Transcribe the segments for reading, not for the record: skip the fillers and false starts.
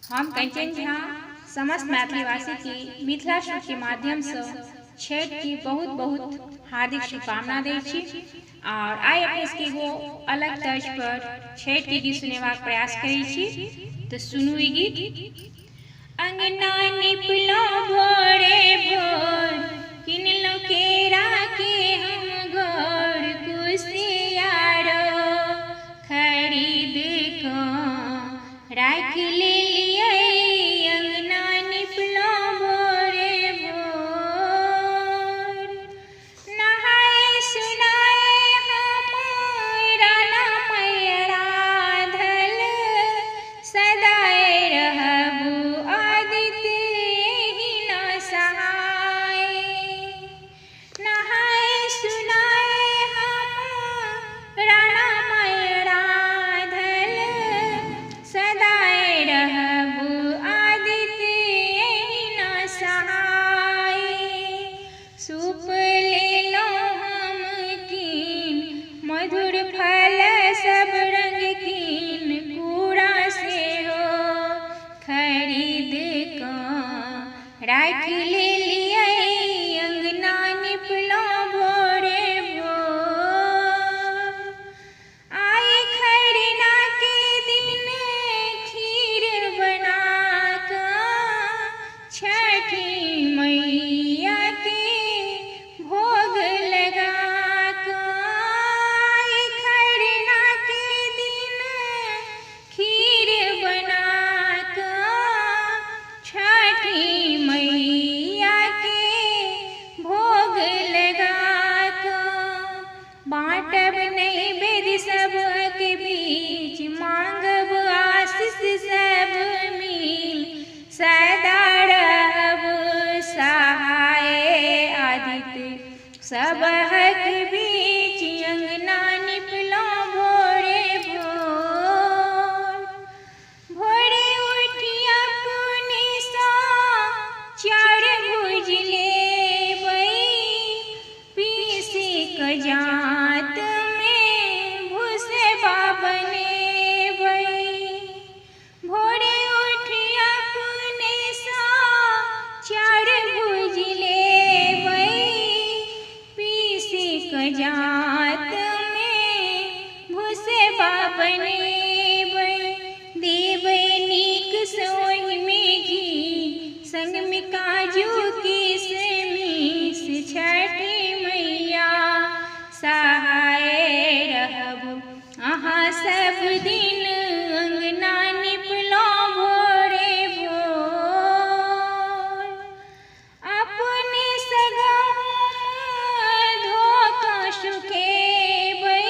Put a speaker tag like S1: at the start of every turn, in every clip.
S1: हम कंचन झा समस्त मैथिलीवासी की मिथिला शो के माध्यम से छठ की बहुत बहुत हार्दिक शुभकामना दै छी। और आइ अपने सबके एगो अलग तर्ज पर छठ के गीत सुनेबाक प्रयास करै छी, तो सुनू ई गीत। अंगना निपलो भोरे भोर, किनलो केरा के हम गोर, कुसियारो खरीद को राख लेलियै, अंगना निपलो भोरे भोर। नहाए सुनाए हम राना मैया राधल, सदाए रहबू आदित्य एहिना सहाय। नहाए सुनाए हम राणा मैया राधल, सदाए रहबू आदित्य एहिना सहाय। सूप लेलो हम कीन, मधुर फल सब रंग कीन, कूड़ा सेहो खरीद कऽ राखि लेलियै, अंगना निपलो भोरे भोर। आइ खरना के दिन खीर बना कऽ छठी मैया के भोग लगा कऽ। आइ खरना के दिन खीर बना कऽ छठी मैया के भोग लगा कऽ। बाँटब नैवेद्य सबक बीच, मांगब आशीष सब मिल, सदा रहब सहाय आदित्य सबहक बीच, अंगना निपलो भोरे भोर। भोरे उठि अपने सँ चार भुज लेबै, पीसी कऽ जात में भुसबा बनेबै। भोरे उठि अपने सँ चार भुज लेबै, पीसी कऽ जात में भुसबा बनेबै। देबै नीक सँ ओहिमे घी, संगमे काजू किशमिश, छठी मैया सहाय रहब अहाँ सब दिन, अंगना निपलो भोरे भोर। अपने सँ गहूम धो कऽ सुखेबै,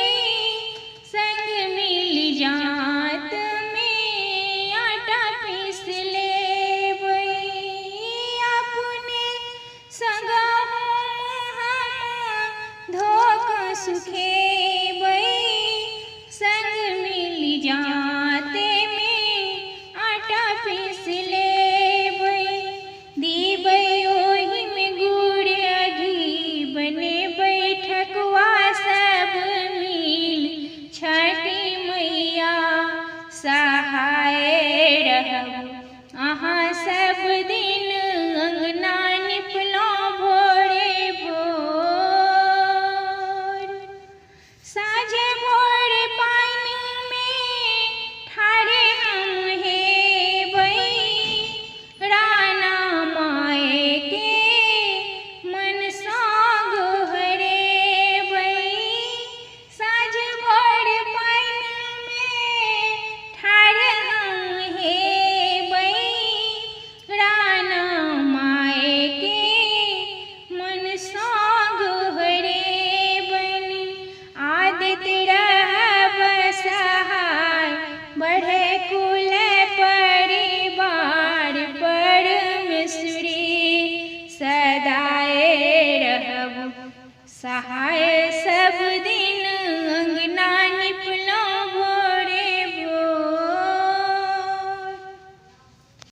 S1: संग मिल जात में आटा पीस लेबै। अपने सँ गहूम हम धो कऽ सुखेबै, संग मिल जाते में आटा पीस लेबै। देबै ओहिमे गुड़ आ घी, बनेबै ठकुआ सब मिल, छठी मैया सहाय रहब अहाँ सब दिन, अंगना निपलो भोरे भोर। साँझे भोर पानि में ठाढ़े हम हेबै, राना माय के मन सँ गोहरेबै। साँझ भोर पानि में ठाढ़ हम हेबै, राना माय के मन सँ गोहरेबनि। आदित्य रहब सहाय, बढ़े कुल परिवार, परमेश्वरी सदाए रहब सहाय सब दिन,